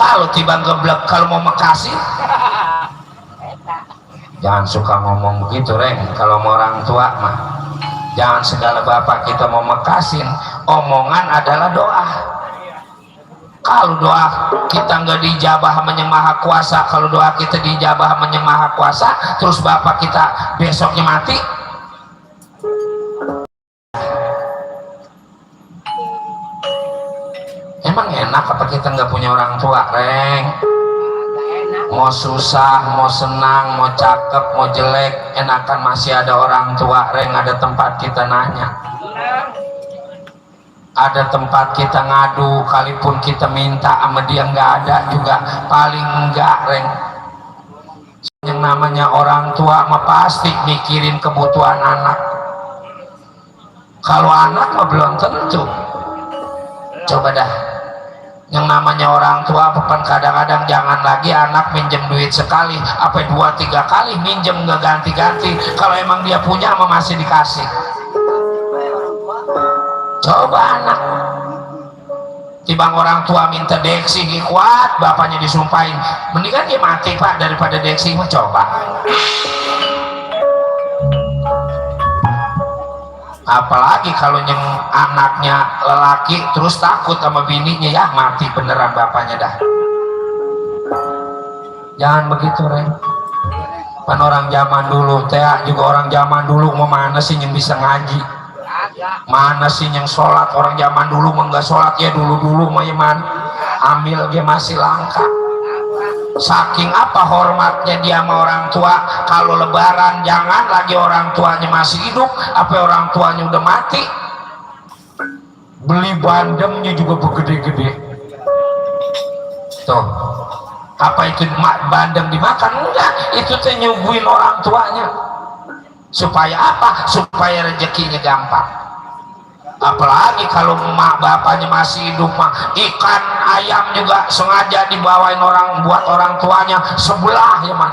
Kalau tiba geblek kalau mau makasih jangan suka ngomong begitu Reng. Kalau mau orang tua mah jangan segala bapak kita mau makasin. Omongan adalah doa. Kalau doa kita nggak dijabah Yang Maha Kuasa, kalau doa kita dijabah Yang Maha Kuasa, terus bapak kita besoknya mati, emang enak apa kita nggak punya orang tua Reng? Mau susah, mau senang, mau cakep, mau jelek, enakan masih ada orang tua Reng. Ada tempat kita nanya, ada tempat kita ngadu, kalipun kita minta sama dia nggak ada juga, paling enggak Reng. Yang namanya orang tua mah pasti mikirin kebutuhan anak. Kalau anak mah belum tentu. Coba dah, yang namanya orang tua bukan kadang-kadang jangan lagi anak minjem duit sekali apa 2-3 kali minjem nggak ganti-ganti. Kalau emang dia punya mah masih dikasih. Coba anak tibang orang tua minta deksi kuat, bapaknya disumpahin, mendingan dia mati pak daripada deksi mah. Coba apalagi kalau yang anaknya lelaki terus takut sama bininya, ya mati beneran bapaknya dah. Jangan begitu Reng. Pan orang zaman dulu teh juga, orang zaman dulu mau mana sih yang bisa ngaji, mana sih yang sholat. Orang zaman dulu mah nggak sholat ya, dulu mah ya man ambil dia masih langka. Saking apa hormatnya dia sama orang tua, kalau lebaran jangan lagi orang tuanya masih hidup, apa orang tuanya udah mati, beli bandengnya juga begede-gede. Tuh, apa itu bandeng dimakan? Enggak, itu teh nyuguhin orang tuanya. Supaya apa? Supaya rezekinya gampang. Apalagi kalau emak bapaknya masih hidup mah, ikan ayam juga sengaja dibawain orang buat orang tuanya sebelah ya man,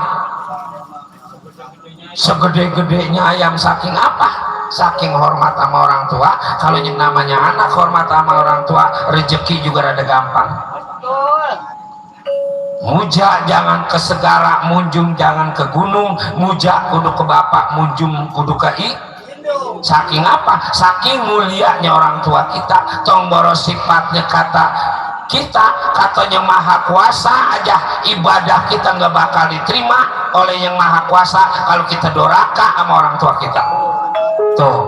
segede-gedenya ayam. Saking apa? Saking hormat sama orang tua. Kalau yang namanya anak hormat sama orang tua, rezeki juga rada gampang. Muja jangan ke segara, munjung jangan ke gunung. Muja kudu ke bapak, munjung kudu ke saking apa? Saking mulianya orang tua kita. Tong boros sifatnya kata kita, katanya Maha Kuasa aja ibadah kita nggak bakal diterima oleh Yang Maha Kuasa kalau kita doraka sama orang tua kita. Tuh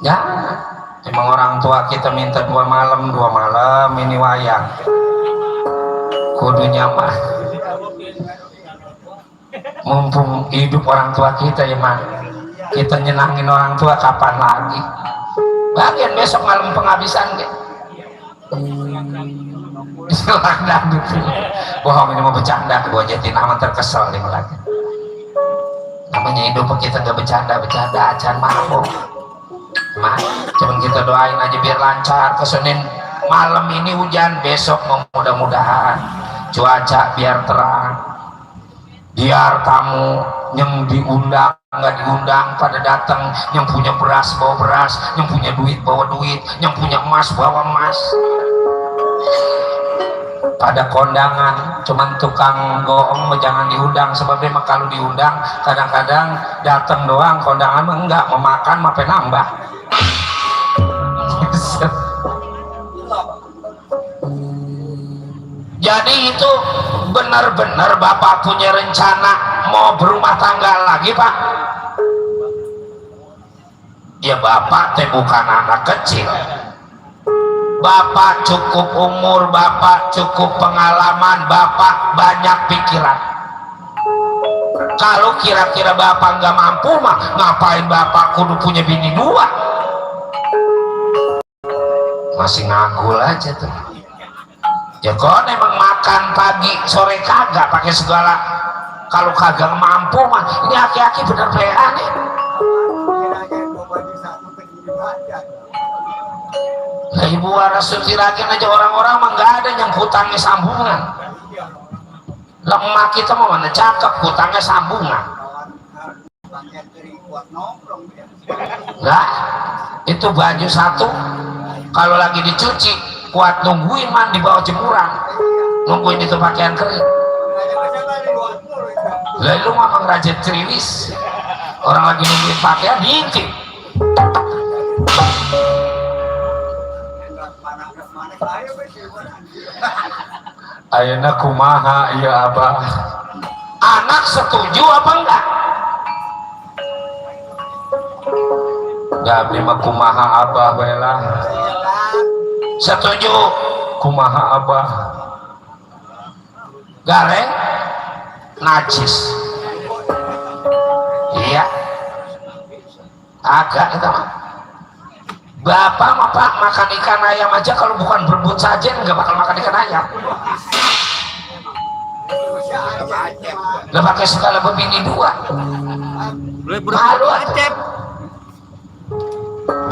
ya, emang orang tua kita minta 2 malam ini wayang kudunya mah mumpung hidup orang tua kita ya mah, kita nyenangin orang tua kapan lagi. Bagian besok malam penghabisan gitu. Bohong, ini mau bercanda, gua jadi nama terkesel nih lagi. Namanya hidup kita gak bercanda acan mabok. Cuman kita doain aja biar lancar ke Senin malam ini hujan, besok mudah-mudahan cuaca biar terang. Biar tamu yang diundang nggak diundang pada datang, yang punya beras bawa beras, yang punya duit bawa duit, yang punya emas bawa emas. Pada kondangan cuman tukang goong jangan diundang, sebabnya mah kalau diundang kadang-kadang datang doang, kondangan mah enggak, mau makan mape nambah. Jadi itu benar-benar bapak punya rencana mau berumah tangga lagi pak. Ya bapak teh bukan anak kecil, bapak cukup umur, bapak cukup pengalaman, bapak banyak pikiran. Kalau kira-kira bapak nggak mampu mah ngapain bapak kudu punya bini 2? Masih ngagul aja tuh. Ya kalau emang makan pagi sore kagak pakai segala, kalau kagak mampu mah ini aki-aki bener PA nih. Lah ibu waras sutirakin aja orang-orang mah nggak ada yang hutangnya sambungan. Lemah kita mau mana cakep, hutangnya sambungan. Enggak, itu baju satu kalau lagi dicuci kuat nungguin man di bawah jemuran, nungguin itu pakaian kering. Lalu mamang rajin ceriwis, orang lagi nungguin pakaian diintip. Ayeuna kumaha iya abah? Anak setuju apa enggak? Gak mah kumaha abah bela. Setuju kumaha abah. Gareng najis. Iya. Agak itu mah. Bapak mah pak makan ikan ayam aja kalau bukan berebut saja nggak bakal makan ikan ayam. Lah pakai segala bebini dua. Malu acep.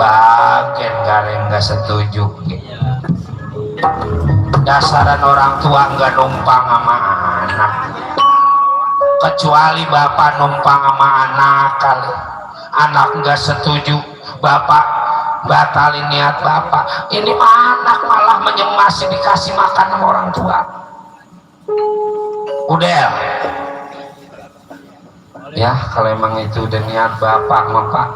Bagian gareng nggak setuju. Dasaran orang tua nggak numpang sama anak. Kecuali bapak numpang sama anak kali. Anak nggak setuju. Bapak batalin niat bapak. Ini mah anak malah menyemasi dikasih makan sama orang tua. Udah ya kalau emang itu udah niat bapak pak,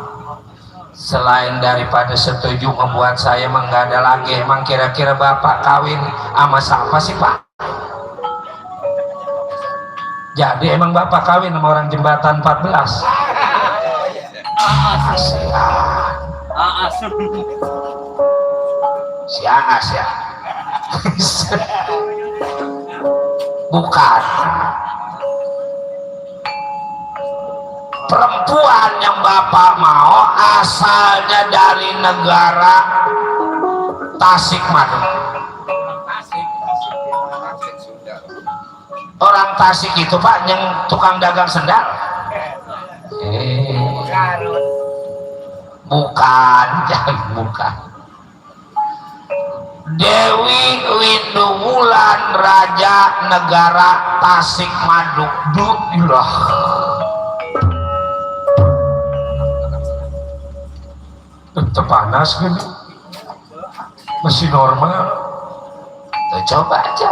selain daripada setuju membuat saya emang nggak ada lagi. Emang kira-kira bapak kawin sama siapa sih pak? Jadi emang bapak kawin sama orang jembatan 14? Si Aas ya. Bukan. Perempuan yang bapak mau asalnya dari negara Tasikmalaya. Orang Tasik itu pak yang tukang dagang sendal. Bukan, jangan bukan. Dewi Winduwulan Raja Negara Tasikmadu. Duh, panas gini, masih normal. Coba aja.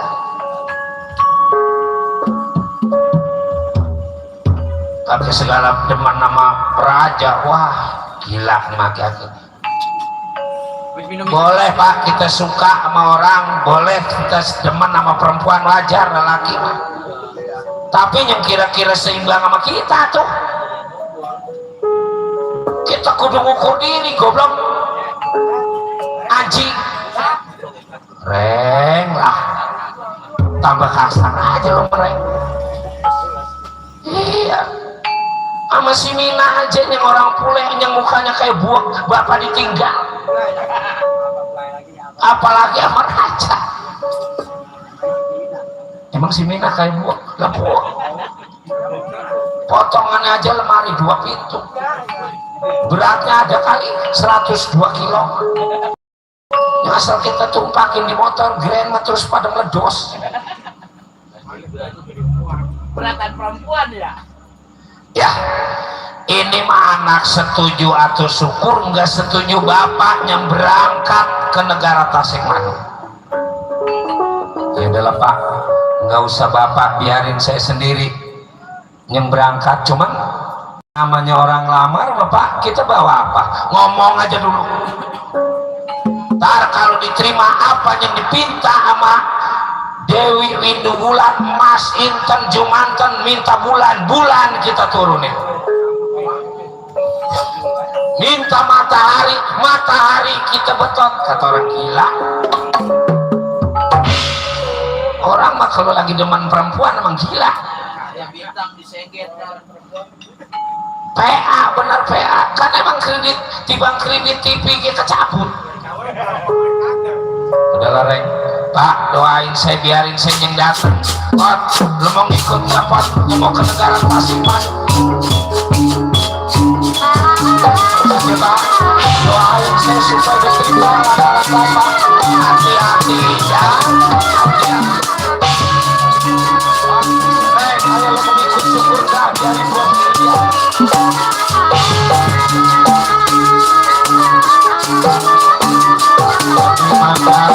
Pakai segala deman nama raja, wah gila kemakian. Boleh pak kita suka sama orang, boleh kita demen sama perempuan, wajar lelaki mah. Tapi yang kira-kira seimbang sama kita tuh, kita kudu ngukur diri goblok. Anjing reng lah, tambah kasar aja lo mereng. Iya sama si Mina aja yang orang pule yang mukanya kayak buak bapak ditinggal, apalagi sama raja. Emang si Mina kayak buak? Gak buak, potongannya aja lemari 2 pintu, beratnya ada kali 102 kilo. Yang asal kita tumpakin di motor grand terus pada meledos. Beratan perempuan ya. Ya, ini mah anak setuju atau syukur, nggak setuju bapak yang berangkat ke negara Tasikmalaya. Ya adalah pak, nggak usah bapak, biarin saya sendiri yang berangkat. Cuman namanya orang lamar bapak, kita bawa apa? Ngomong aja dulu. Ntar kalau diterima apa yang dipinta sama Dewi Winduwulan, Mas Inten Jumanten minta bulan kita turunin. Minta matahari kita betot, kata orang gila. Orang mah kalau lagi demen perempuan emang gila. Yang bintang disengget PA, benar PA. Kan emang kredit, timbang kredit TV kita cabut. Udahlah reng, pak doain saya, biarin saya yang datang. Pot, lu mau ngikut nggak pot? Lu mau ke negara Tasikmalaya? Coba doain saya supaya diterima anak bapak. Hati-hati ya, hati-hati. Ayo lu mau ngikut syukur dah, biarin gua sendiri. Mantap,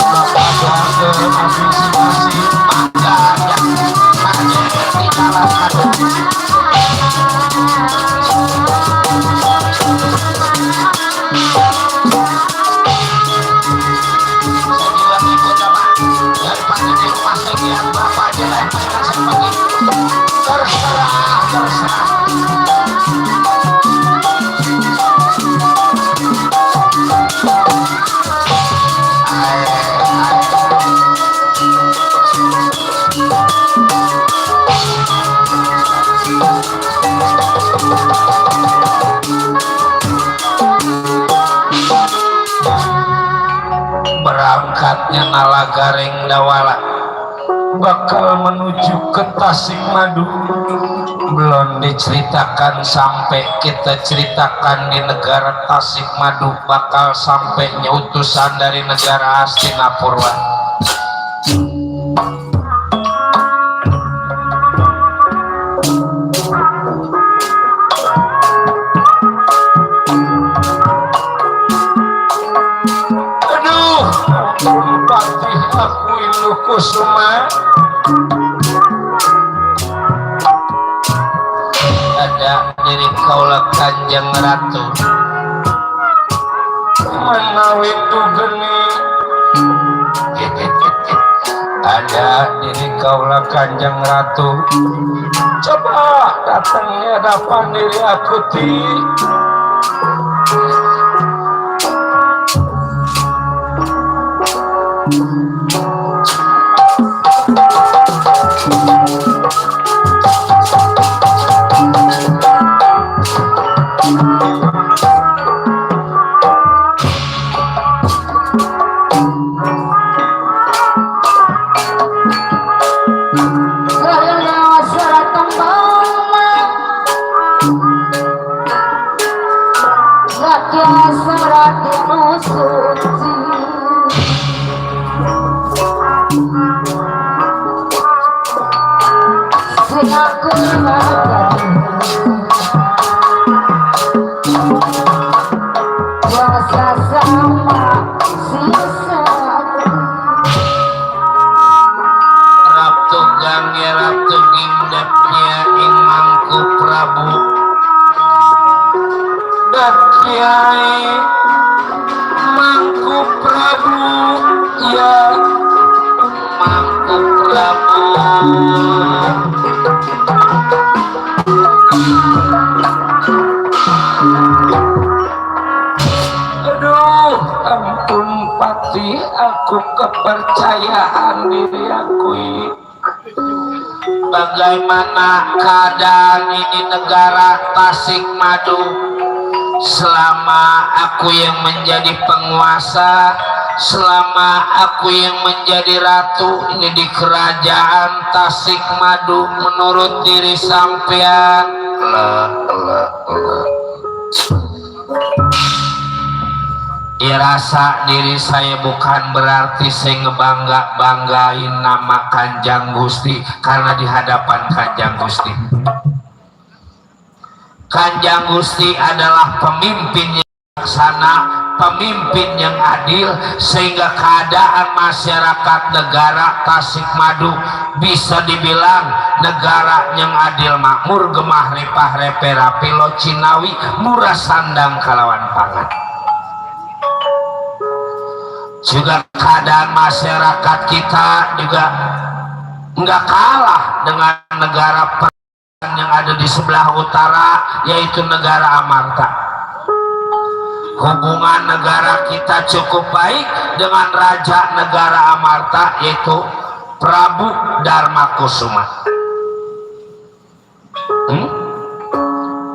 berangkatnya Nalagareng Dawala bakal menuju ke Tasik Madu. Belum diceritakan sampai kita ceritakan di negara Tasik Madu bakal sampainya utusan dari negara Hastinapurwa. Kusuma ada diri kaula Kanjeng Ratu menawi geni ada diri kaula Kanjeng Ratu coba datangnya hadapan diri aku ti aku kepercayaan diri aku ini. Bagaimana keadaan ini negara Tasik Madu selama aku yang menjadi penguasa, selama aku yang menjadi ratu ini di kerajaan Tasik Madu menurut diri sampean. Irasa diri saya bukan berarti saya ngebanggain nama Kanjeng Gusti karena di hadapan Kanjeng Gusti. Kanjeng Gusti adalah pemimpin yang bijaksana, pemimpin yang adil sehingga keadaan masyarakat negara Tasik Madu bisa dibilang negara yang adil makmur gemah ripah repe rapi lo Cinawi murah sandang kalawan pangan. Juga keadaan masyarakat kita juga nggak kalah dengan negara yang ada di sebelah utara yaitu negara Amarta. Hubungan negara kita cukup baik dengan raja negara Amarta yaitu Prabu Darmakusuma.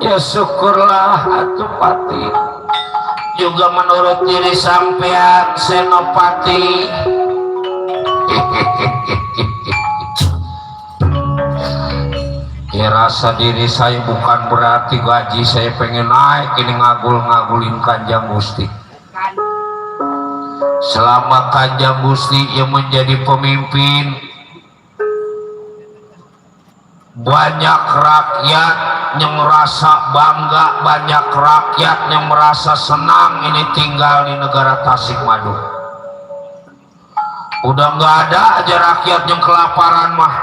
Ya syukurlah atuh Pati. Juga menurut diri sampean Senopati ya rasa diri saya bukan berarti gaji saya pengen naik ini ngagul-ngagulin Kanjeng Gusti. Selama Kanjeng Gusti yang menjadi pemimpin banyak rakyat yang merasa bangga, banyak rakyat yang merasa senang ini tinggal di negara Tasik Madu. Udah nggak ada aja rakyat yang kelaparan mah.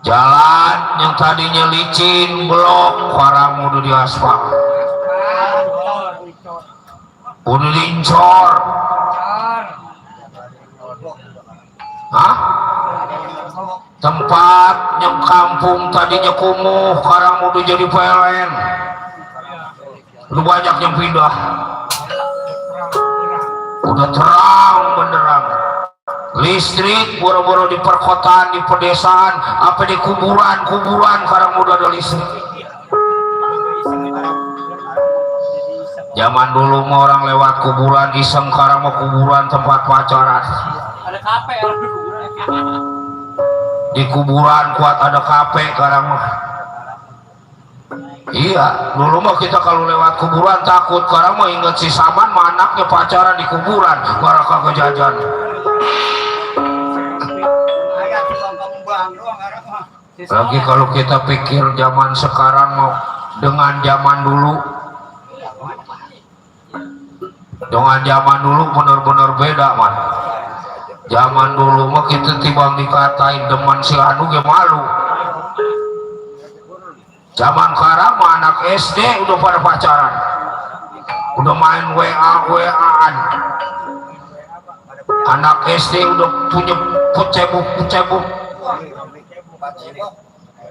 Jalan yang tadinya licin blok sekarang udah diaspal, udah dincor. Hah? Tempat yang kampung tadinya kumuh sekarang udah jadi PLN. Lu banyak yang pindah, udah terang benderang. Listrik boro-boro di perkotaan, di pedesaan, apa di kuburan sekarang udah ada listrik. Zaman dulu mah orang lewat kuburan iseng, sekarang mau kuburan tempat pacaran. Ada kafe orang di kuburan. Di kuburan kuat ada kafe sekarang mah. Iya, dulu mah kita kalau lewat kuburan takut, sekarang mah inget si Saman mah anaknya pacaran di kuburan, baraka kejajan. Lagi kalau kita pikir zaman sekarang mau dengan zaman dulu, bener-bener beda man. Zaman dulu mah kita tibang dikatain demen si anu ge malu. Zaman sekarang mah anak SD udah pada pacaran, udah main WA-WA-an. Anak SD udah punya pucebuk.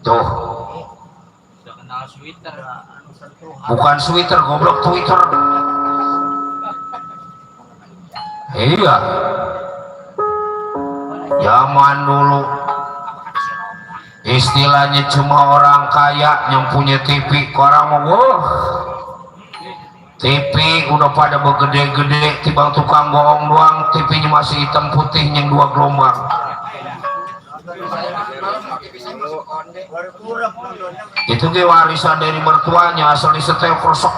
Tuh. Udah kenal Twitter. Bukan Twitter, goblok Twitter. Iya. Zaman dulu istilahnya cuma orang kaya yang punya TV, orang mau TV udah pada begede-gede, tibang tukang bohong doang, TV-nya masih hitam putih yang 2 gelombang. Itu ge warisan dari mertuanya, asal disetel krosok.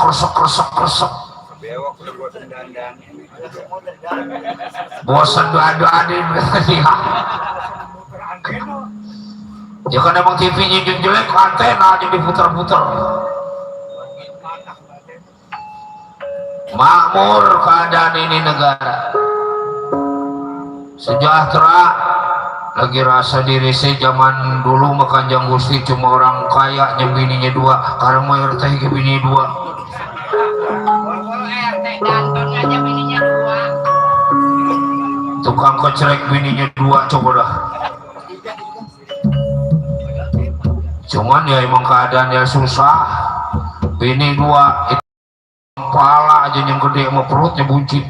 Bosan doa-doain dia. Ya kan emang TV-nya jelek, antena aja diputar-putar. Makmur keadaan ini negara, sejahtera. Lagi rasa diri saya zaman dulu makan Kanjeng Gusti cuma orang kaya yang bininya 2, sekarang mah RT ke bini 2. RT ganteng aja bininya 2. Tukang kecerek bininya 2, coba dah. Cuman ya emang keadaannya susah. Bini 2 itu kepala aja yang gede sama perutnya buncit.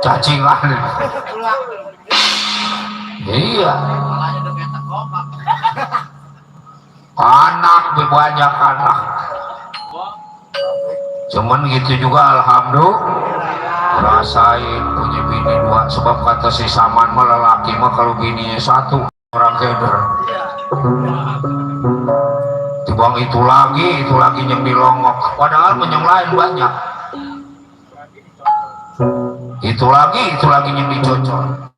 Cacingan. Iya. Anak banyak anak. Cuman gitu juga alhamdulillah rasain punya bini 2, sebab kata si Saman mah lelaki mah kalau bininya 1 orang keder. Tibang itu lagi yang dilongok, padahal yang lain banyak. Itu lagi yang dicocol.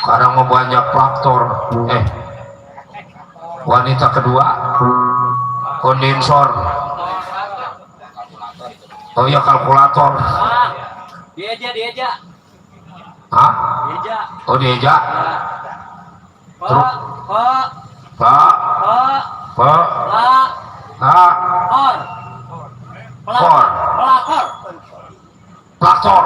Sekarang mau banyak faktor. Wanita kedua kondensor. Oh ya, kalkulator. Dia. Hah? Oh dia. Terus Pelakor.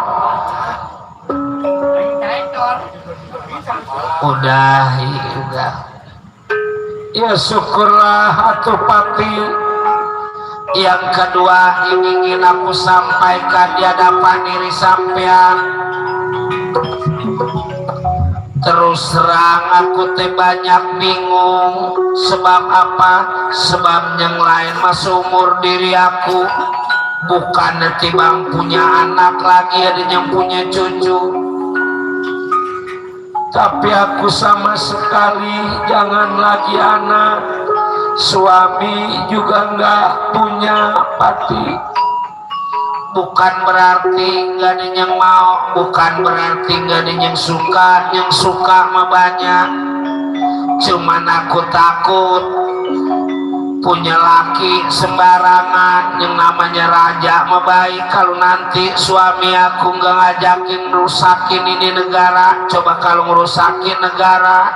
Udah. Ya syukurlah atuh Pati. Yang kedua ingin aku sampaikan di hadapan diri sampean. Terus terang aku teh banyak bingung. Sebab apa? Sebab yang lain masuk umur diri aku. Bukan netibang punya anak lagi, ada yang punya cucu. Tapi aku sama sekali jangan lagi anak. Suami juga nggak punya Pati. Bukan berarti nggak ada yang mau, bukan berarti nggak ada yang suka mah banyak. Cuman aku takut punya laki sembarangan yang namanya raja mah baik. Kalau nanti suami aku nggak ngajakin rusakin ini negara, coba kalau ngerusakin negara.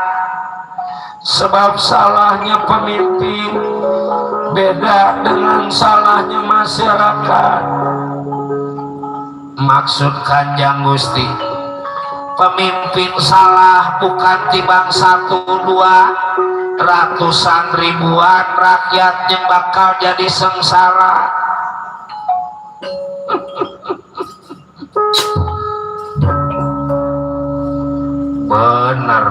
Sebab salahnya pemimpin beda dengan salahnya masyarakat. Maksud Kanjeng Gusti, pemimpin salah bukan tibang 1, 2, ratusan ribuan rakyat yang bakal jadi sengsara. Bener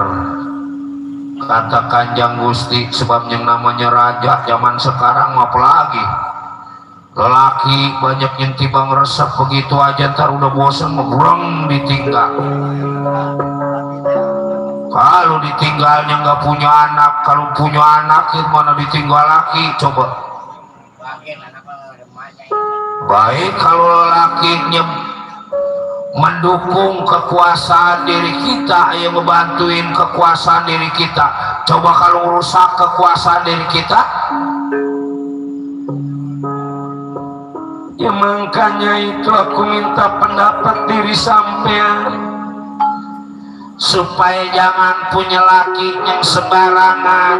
kata Kanjeng Gusti, sebab yang namanya raja zaman sekarang apalagi lelaki banyak yang tiba ngeresep begitu aja ntar udah bosan ngebreng ditinggal. Kalau ditinggalnya nggak punya anak, kalau punya anak gimana ditinggal laki coba. Baik kalau lelakinya mendukung kekuasaan diri kita, yang ngebantuin kekuasaan diri kita, coba kalau rusak kekuasaan diri kita. Ya makanya itu aku minta pendapat diri sampean supaya jangan punya laki yang sembarangan,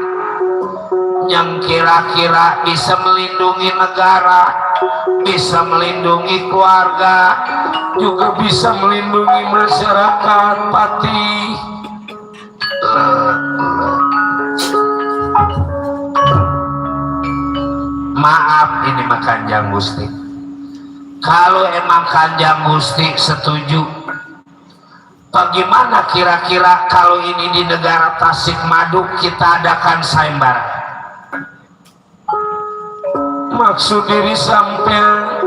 yang kira-kira bisa melindungi negara, bisa melindungi keluarga, juga bisa melindungi masyarakat. Pati maaf ini mah Kanjeng Gusti, kalau emang Kanjeng Gusti setuju, bagaimana kira-kira kalau ini di negara Tasikmadu kita adakan sayembara? Maksud diri sampean,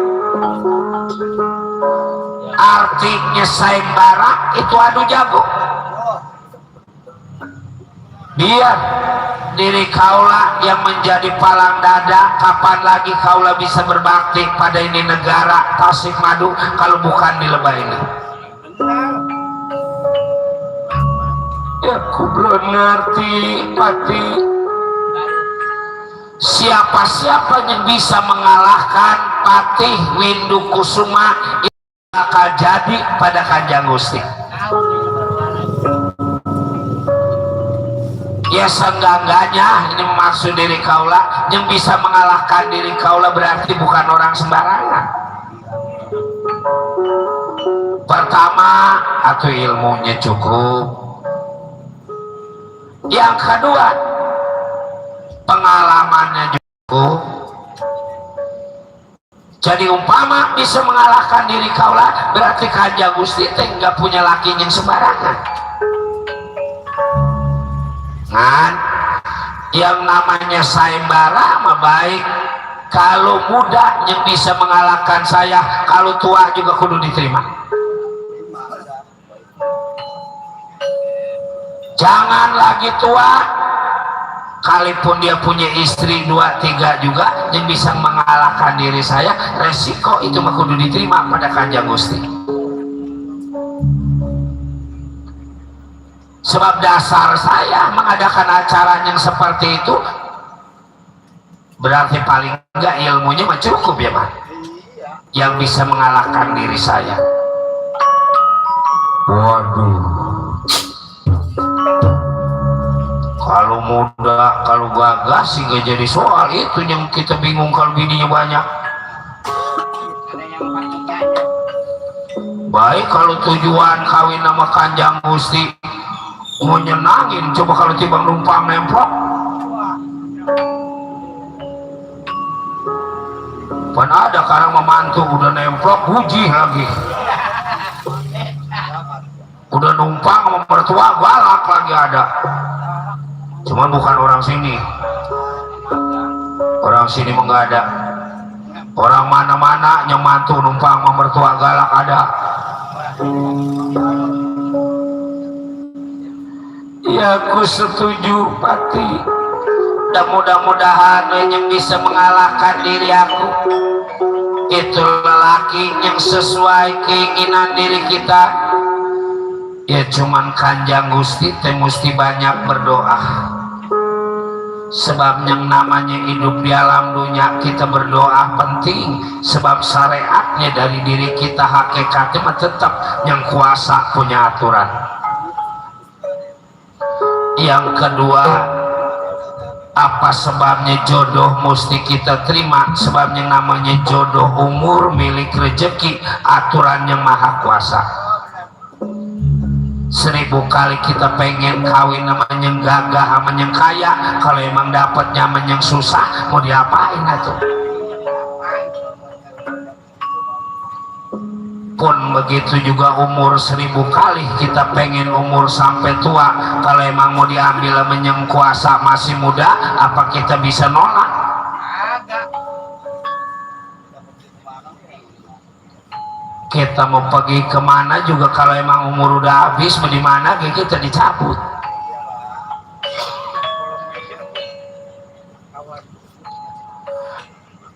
artinya sayembara itu adu jago. Biar diri kaula yang menjadi palang dada, kapan lagi kaula bisa berbakti pada ini negara Tasikmadu kalau bukan di lebah ini? Ya aku belum ngerti Pati, siapa-siapa yang bisa mengalahkan Patih Windu Kusuma itu bakal jadi pada Kanjeng Gusti. Ya seenggak-enggaknya ini maksud diri kaula, yang bisa mengalahkan diri kaula berarti bukan orang sembarangan. Pertama, atau ilmunya cukup. Yang kedua, pengalamannya cukup. Jadi umpama bisa mengalahkan diri kaula, berarti Kanjeng Gusti teh nggak punya laki yang sembarangan. Kan yang namanya sayembara mah baik, kalau muda yang bisa mengalahkan saya, kalau tua juga kudu diterima. Jangan lagi tua, kalaupun dia punya istri 2-3 juga yang bisa mengalahkan diri saya, resiko itu mah kudu diterima pada Kanjeng Gusti. Sebab dasar saya mengadakan acara yang seperti itu berarti paling enggak ilmunya mah cukup ya Mas, yang bisa mengalahkan diri saya. Waduh, kalau muda, kalau gagas sih gak jadi soal. Itu yang kita bingung kalau bininya banyak. Baik kalau tujuan kawin sama Kanjeng Gusti mau nyenangin, coba kalau tiba numpang nemplok. Pan ada karang memantu udah nemplok puji lagi, udah numpang sama mertua galak lagi ada. Cuman bukan orang sini, orang sini mah nggak ada. Orang mana-mana yang mantu numpang sama mertua galak ada. Ya aku setuju Pati, dan mudah-mudahan yang bisa mengalahkan diri aku itu lelaki yang sesuai keinginan diri kita. Ya cuman Kanjeng Gusti teh mesti banyak berdoa, sebab yang namanya hidup di alam dunia kita berdoa penting, sebab syariatnya dari diri kita hakikatnya tetap yang kuasa punya aturan. Yang kedua, apa sebabnya jodoh mesti kita terima? Sebab yang namanya jodoh umur milik rezeki, aturan yang maha kuasa. 1000 kali kita pengen kawin sama yang gagah, sama yang kaya, kalau emang dapatnya sama yang susah, mau diapain atuh? pun begitu juga umur 1000 kali kita pengen umur sampai tua. Kalau emang mau diambil menyengkuasa masih muda, apa kita bisa nolak? Kita mau pergi kemana juga kalau emang umur udah habis, mau dimana kita dicabut.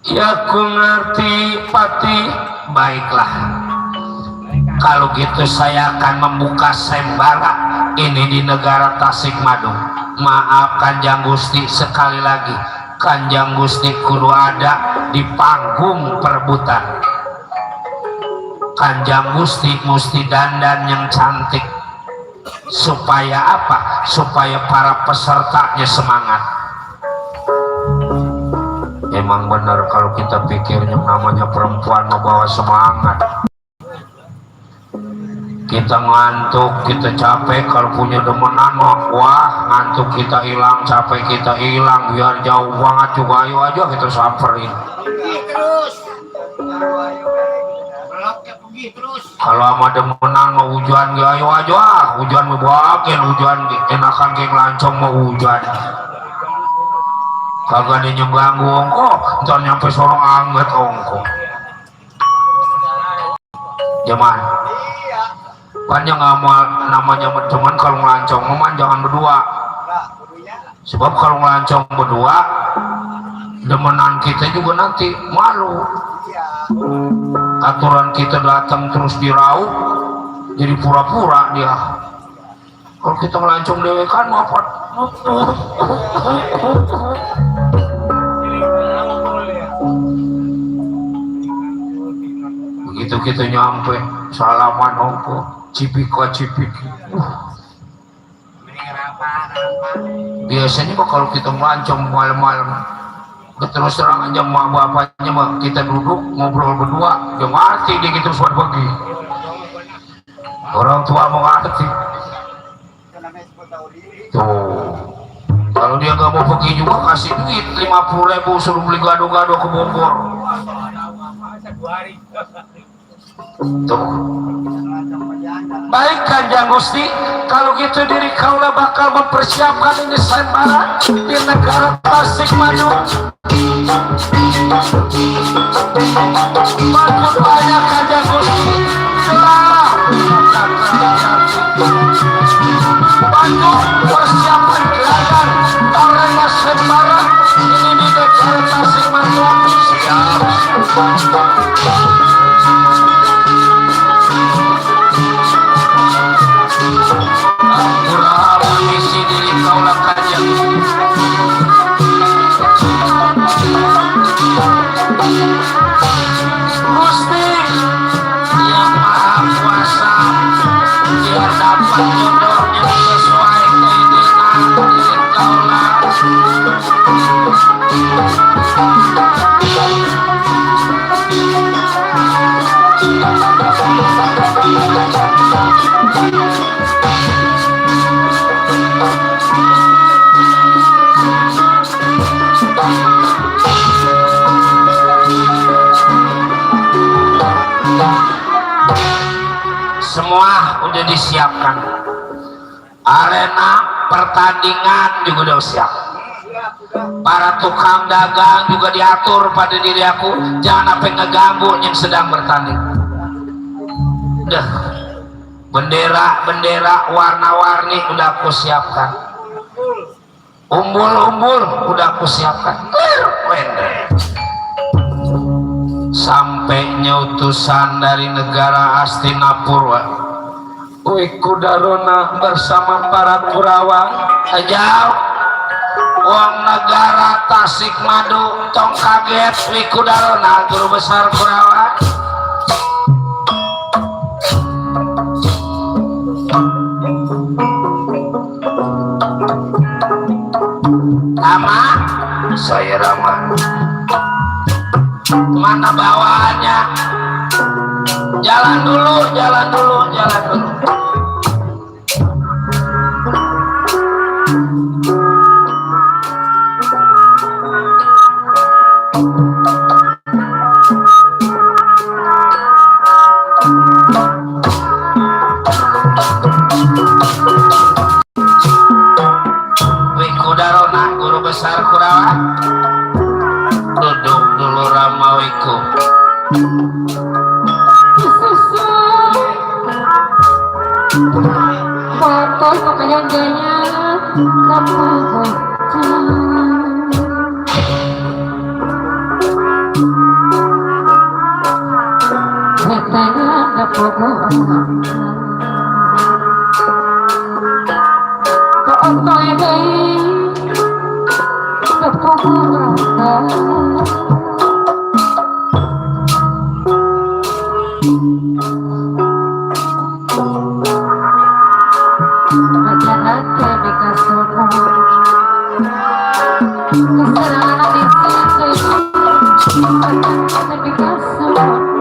Ya ku ngerti pati. Baiklah, kalau gitu saya akan membuka sembara ini di negara Tasikmadu. Maaf Kanjeng Gusti, sekali lagi Kanjeng Gusti kudu ada di panggung perebutan. Kanjeng Gusti mesti dandan yang cantik. Supaya apa? Supaya para pesertanya semangat. Emang benar kalau kita pikirnya namanya perempuan membawa semangat. Kita ngantuk, kita capek, kalau punya demenan wah ngantuk kita hilang, capek kita hilang, biar jauh banget juga ayo aja kita samperin. Kalau sama demenan mau hujan ayo aja, hujan membawakin hujan enakan geng lancong mau hujan. Kagak ada yang ganggu ongko, ntar nyampe sorong angget ongko. Jaman, banyak namanya teman kalau ngelancong, teman jangan berdua. Sebab kalau ngelancong berdua, demenan kita juga nanti malu. Aturan kita datang terus diraup, jadi pura-pura dia. Kalau kita ngelancong dewe kan apa? Begitu kita nyampe salaman ongko cipika cipiki. Biasanya mah kalau kita melancong malam-malam terus terang aja mak bapaknya mah kita duduk ngobrol berdua, dia ngerti dia gitu suat pergi. Orang tua mau ngerti. Tuh, kalau dia nggak mau pergi juga kasih duit 50.000 suruh beli gado-gado ke Bogor. Tuh. Baik Kanjeng Gusti, kalau gitu diri kaulah bakal mempersiapkan ini sembara di negara Tasikmadu. Matur banyak Kanjeng Gusti. Bantu persiapan gelaran arena sembara ini di negara Tasikmadu. Siap. Mengisi diri kaulah Kanjeng Gusti yang Maha Kuasa, biar dapat jodoh yang sesuai keinginan diri kaulah. Semua udah disiapkan, arena pertandingan juga udah siap, para tukang dagang juga diatur pada diri aku jangan sampai ngeganggu yang sedang bertanding. Udah bendera warna-warni udah aku siapkan, umbul-umbul udah aku siapkan. Sampainya utusan dari negara Hastinapura, Wikudarona bersama para Kurawa ajau wong negara Tasikmadu tong kaget Wikudarona guru besar Kurawa. Rama, saya Rama. Mana bawaannya? Jalan dulu, jalan dulu, jalan dulu. Wiku Darona guru besar Kurawa duduk dulu Rama Wiku. Foto makanya gaya kamu katanya nggak pogo kok ini nggak pogo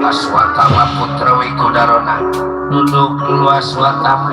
Aswatama putra Wiku Darona duduk dulu Aswatama.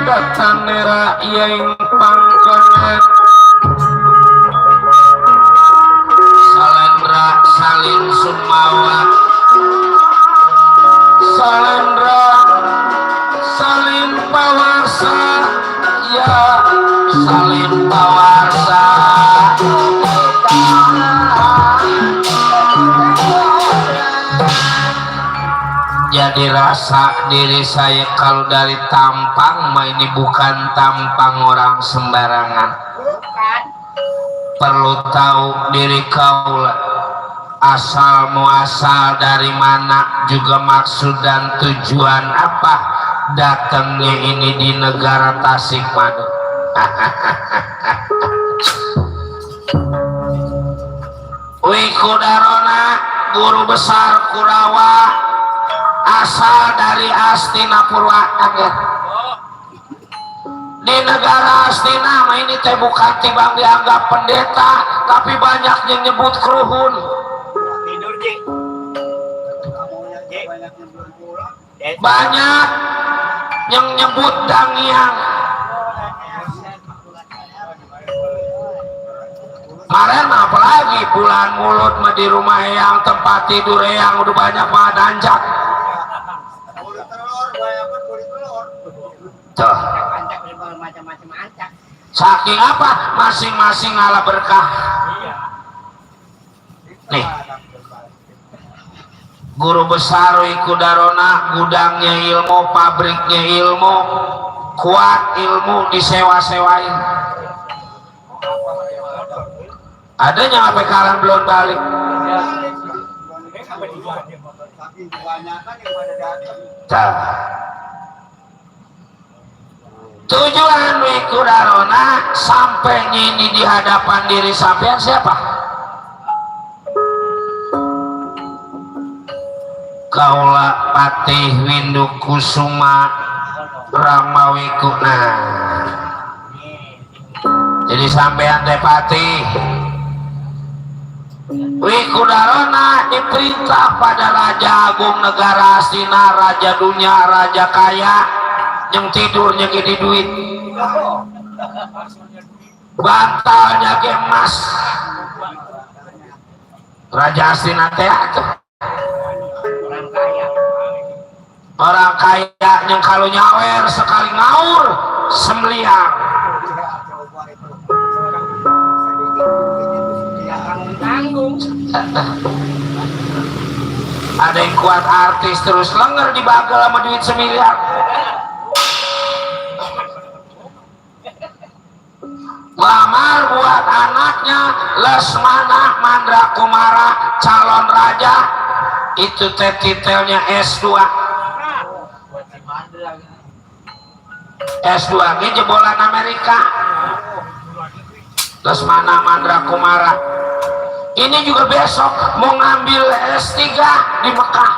Datang nera yang pangkongan Salendra Salin Sumawa Salendra Salin Pawarsa ya Salin Pawarsa jadi rasa diri saya kalau dari tampang mah ini bukan tampang orang sembarangan. Perlu tahu diri kau asal muasal dari mana juga maksud dan tujuan apa datangnya ini di negara Tasikmadu. Wiku Darona guru besar Kurawa asal dari Astina Purwakarta. Di negara Astina mah ini teh bukan tibang dianggap pendeta, tapi banyak yang nyebut kruhun. Banyak yang nyebut dangiang. Kemarin apalagi bulan mulut mah di rumah yang tempat tidur yang udah banyak banget anjak. Tuh. Saking apa? Masing-masing ala berkah. Nih. Guru besar Wiku Darona, gudangnya ilmu, pabriknya ilmu, kuat ilmu disewa-sewain. Adanya sampai sekarang belum balik. Tuh. Tujuan Wiku Darona sampai ini di hadapan diri sampean siapa? Kaula Patih Windu Kusuma Rama Wiku. Nah, jadi sampean teh Patih Wiku Darona diperintah pada Raja Agung Negara Astina, Raja Dunia, Raja Kaya yang tidurnya gede duit, bantalnya ge emas. Raja Astina teh orang kaya yang kalau nyawer sekali ngaur semeliang. Ada yang kuat artis terus lenger dibagel sama duit semiliar. Lamar buat anaknya Lesmana Mandrakumara calon raja, itu titelnya S2. S2 ini jebolan Amerika. Lesmana Mandrakumara ini juga besok mau ngambil S3 di Mekah,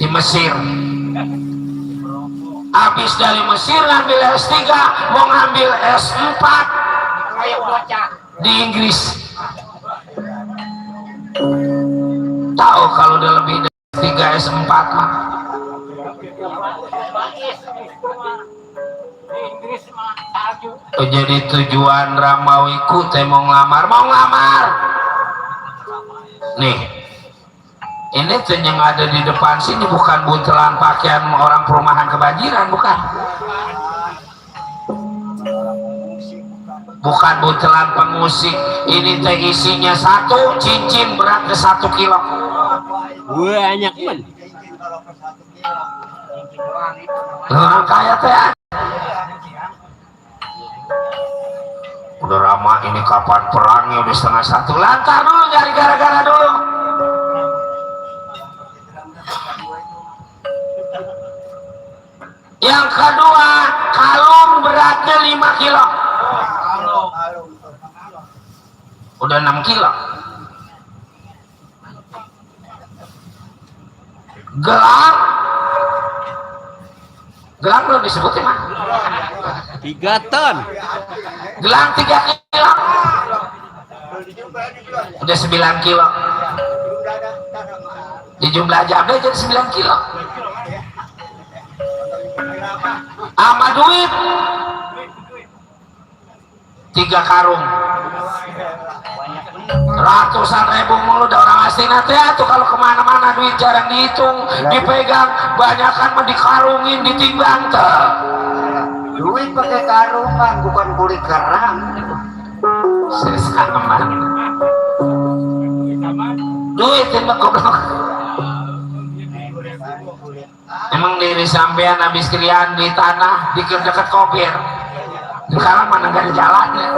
di Mesir. Habis dari Mesir ngambil S3 mau ngambil S4 di Inggris. Tahu kalau udah lebih dari 3 S4 mah jadi tujuan Ramawiku teh mau ngelamar nih. Ini tuh yang ada di depan sini bukan buntelan pakaian orang perumahan kebanjiran, bukan buntelan pengungsi. Ini teh isinya satu cincin beratnya 1 kilo. Banyak men. Orang kaya teh udah lama ini, kapan perangnya udah 1:30. Lantar dulu, nyari gara-gara dulu. Yang kedua, kalung beratnya 5 kilo. Udah 6 kilo. Gelang belum disebutin mah. 3 ton. Gelang 3 kilo. Udah 9 kilo. Di jumlah jamnya jadi 9 kilo. Sama duit 3 karung. Ratusan ribu mulu udah orang asing nanti tuh. Kalau kemana-mana duit jarang dihitung, dipegang, banyakan mah dikarungin, ditimbang tuh. Duit pakai karungan, bukan kulit kerang. Sesaman. Duit itu goblok. Emang diri sampean habis krian di tanah dikir dekat kopir. Sekarang mana gak ada jalannya.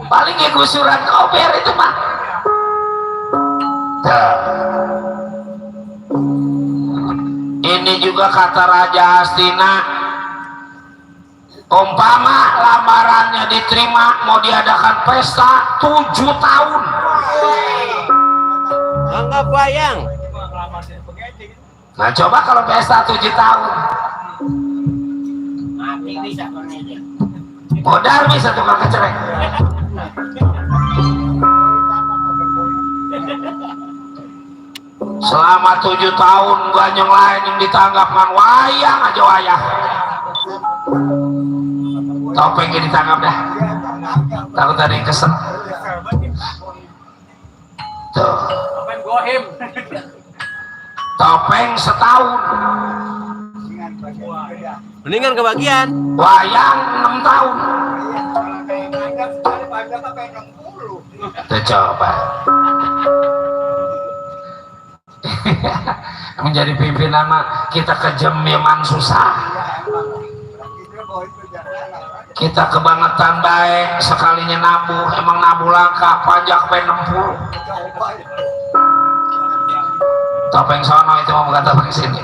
Paling ya gusuran kopir itu mah. Ini juga kata Raja Hastina, umpama lamarannya diterima mau diadakan pesta 7 tahun. Anggap bayang. Nah coba kalau pesta 7 tahun. Modal bisa tukang kecerek. Selama 7 tahun banyak lain yang ditanggap man wayang aja wayang. Topengnya ditanggap dah. Takut ada yang kesel. Tuh. Topeng setahun. Mendingan kebagian. Wayang 6 tahun. Tuh coba. Menjadi pimpinan mah kita kejam memang susah. Kita kebangetan baik, sekalinya nabuh, emang nabuh langka, pajak pe 60. Topeng sono itu mau bukan topeng sini.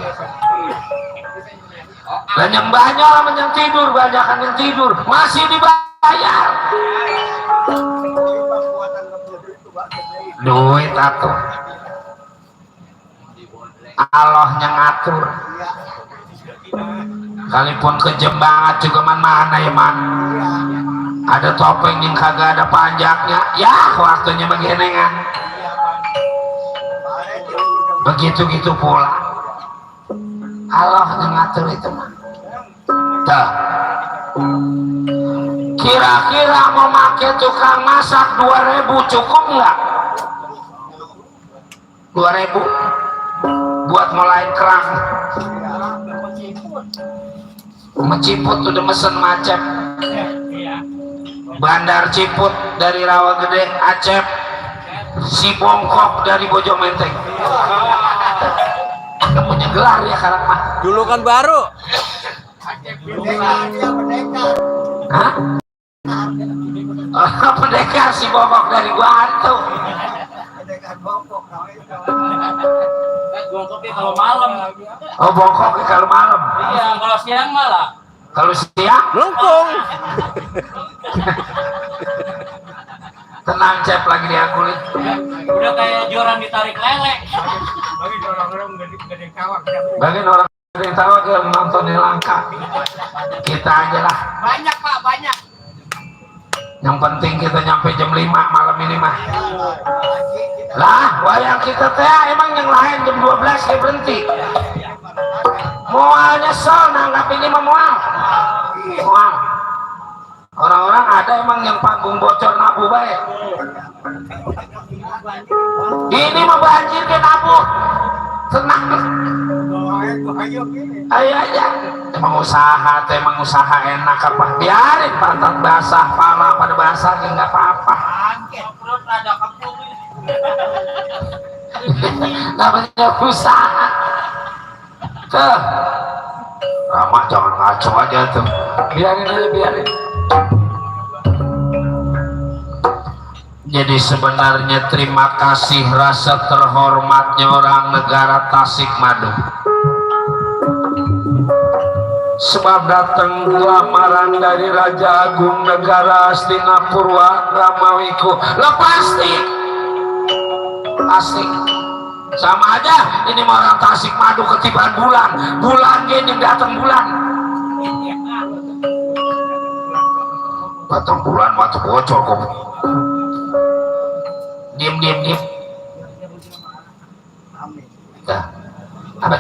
Dan yang banyak lah yang tidur, banyakan yang tidur masih dibayar. Duit atuh. Allahnya ngatur. Kalipun kejem banget juga mana ya man. Ada topeng yang kagak ada panjaknya, ya waktunya begenengan. Begitu-gitu pula Allah yang ngatur itu mah. Tuh. Kira-kira mau pakai tukang masak 2.000 cukup nggak? 2.000 buat mulai kerang. Menciput udah mesen macet. Bandar Ciput dari Rawa Gede, Acep, si Bongkok dari Bojo Menteng. Punya gelar ya sekarang mah. Julukan baru. Hah? Oh, pendekar si Bongkok dari Gua Hantu. Bongkoknya kalau malam. Oh, Bongkok kalau malam. Iya, kalau siang malah. Kalau siang Lungkung. tenang Cep lagi diakulit. Udah kayak joran ditarik lele. Bagian orang dari tahu dia nontonnya langka. Kita aja lah. Banyak Pak, banyak. Yang penting kita nyampe jam 5 malam ini mah. Lah, wayang kita teh emang yang lain jam 12 ya berhenti. Mual nyesel nanggap ini mah mual. Mual. Orang-orang ada emang yang panggung bocor nabu baik. Ini mah banjir ke nabu. Tenang. Ayo aja. Emang usaha enak apa? Biarin pantat basah, pala pada basah ya nggak apa-apa. Perut ada kepung. Namanya usaha. Tuh. Ramah jangan ngaco aja tuh. Biarin aja, biarin. Jadi sebenarnya terima kasih rasa terhormatnya orang negara Tasikmadu. Sebab datang lamaran dari Raja Agung Negara Hastinapurwa Ramawiku. Lo pasti sama aja ini mah orang Tasikmadu ketiban bulan gini datang bulan mata bocor kok. Diem dah. Apa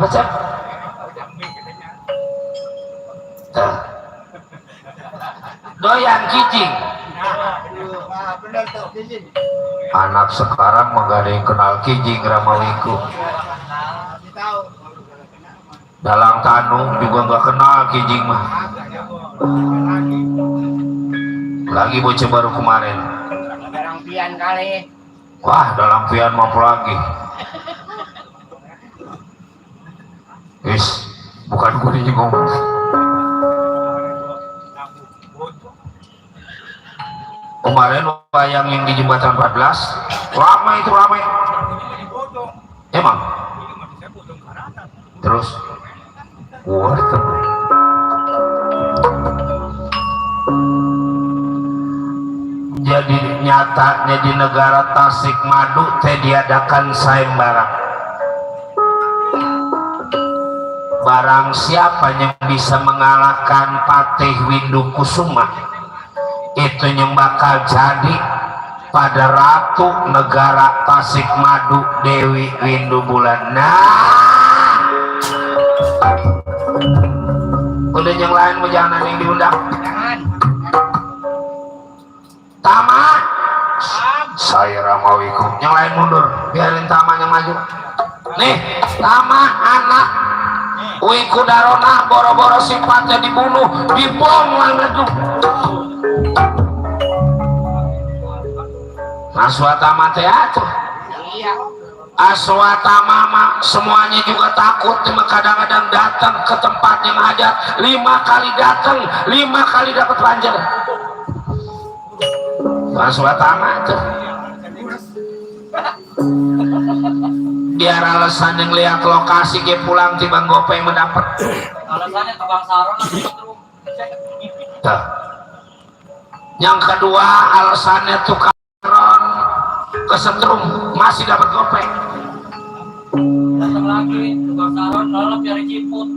Cep? Dah. Doyan kijing. Anak sekarang mah gak ada yang kenal kijing Ramawiku. Dalang Tanung juga gak kenal kijing mah. Lagi bocah baru kemarin. Dalang pian kali. Wah, dalang pian mampu lagi. Wis, bukan gue ini ngomong. Kemarin wayang yang di jembatan 14 ramai. Emang terus jadi nyatanya di negara Tasikmadu teh diadakan sayembara. Barang siapa yang bisa mengalahkan Patih Windu Kusuma, itu yang bakal jadi pada Ratu Negara Tasikmadu Dewi Windu Bulan. Nah, udah yang lain mau jangan yang diundang. Tama, saya Ramawiku. Yang lain mundur, biarin Tama yang maju. Nih, Tama anak Wiku Darona boro-boro sifatnya dibunuh, dibom ngeledu. Aswatama teh atuh. Iya. Aswatama mah semuanya juga takut, cuma kadang-kadang datang ke tempat yang hajat 5 kali datang, 5 kali dapat banjir. Aswatama tuh. Biar alasan yang lihat lokasi dia pulang tiba gopeng mendapat. Alasannya tukang saron lagi truk. Tuh. Yang kedua alasannya tukang kesetrum masih dapat gopeng. Datang lagi tukang saron nolop dari Ciput.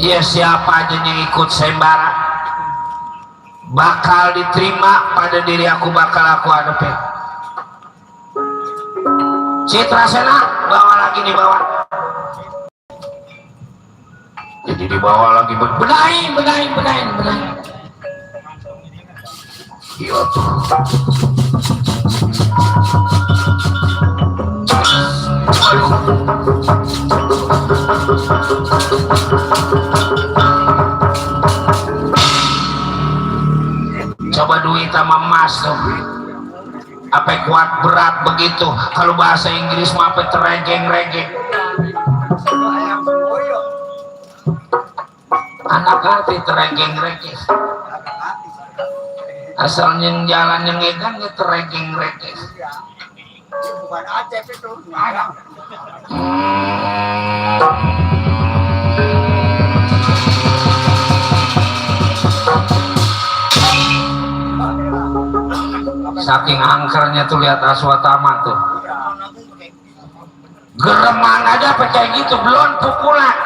Ya siapa aja yang ikut sembara bakal diterima pada diri aku, bakal aku hadapin. Citra Sena bawa lagi dibawa. Jadi dibawa lagi benahin. Iya tuh. apa kuat berat begitu. Kalau bahasa Inggris mah apa terengeng-rengeng. Anak hati terengeng-rengeng. Asal yang jalan yang edan ya terengeng-rengeng. Bukan Aceh itu. Saking angkernya tuh lihat Aswatama tuh. Gereman aja apa kayak gitu, belum pukulan.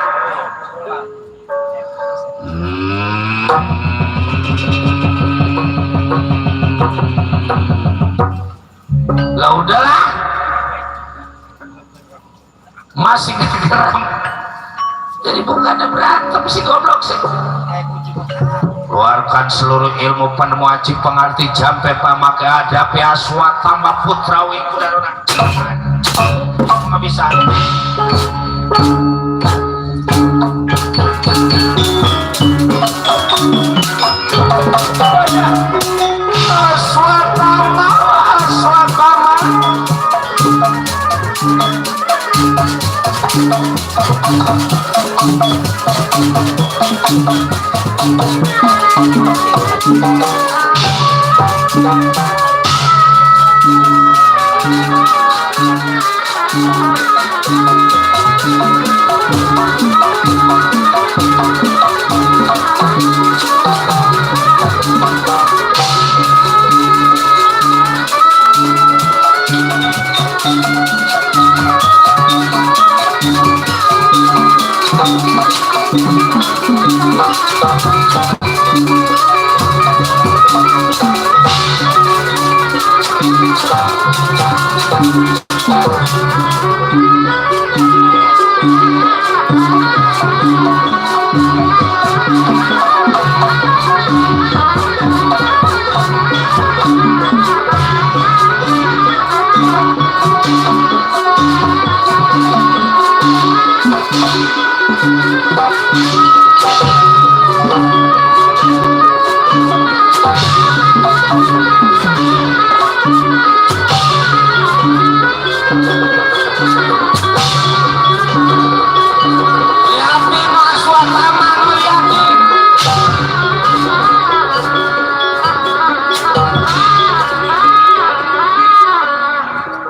Lah udahlah. Masih geram. Jadi bukannya berantem si goblok sih. Keluarkan seluruh ilmu penemu aji pengerti jampe pamake adapi Aswatama putrawi kudaruna. Nggak bisa. Aswatama, Aswatama.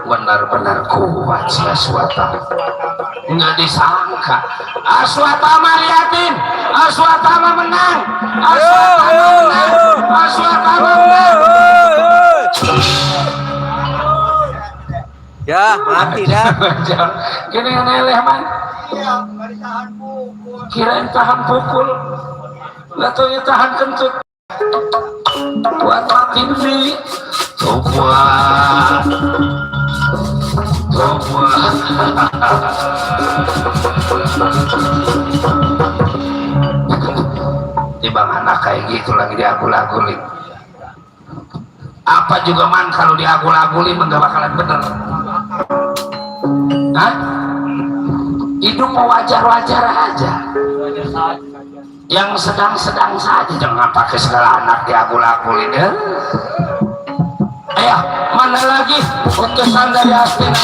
Benar-benar kuat si Aswatama. Nggak disangka Aswatama, liatin Aswatama menang. Aswatama menang. Aswatama menang. Ya mati dah. Gini yang neleh man. Kirain tahan pukul. Latonya tahan kentut. Buat makin di coba. Tibang anak kayak gitu lagi diagul-agulin. Apa juga man kalau diagul-agulin nggak bakalan bener. Hah? Hidup mau wajar-wajar aja. Yang sedang-sedang saja, jangan pakai segala anak diagul-agulin ya. Ayo, mana lagi utusan dari Astina?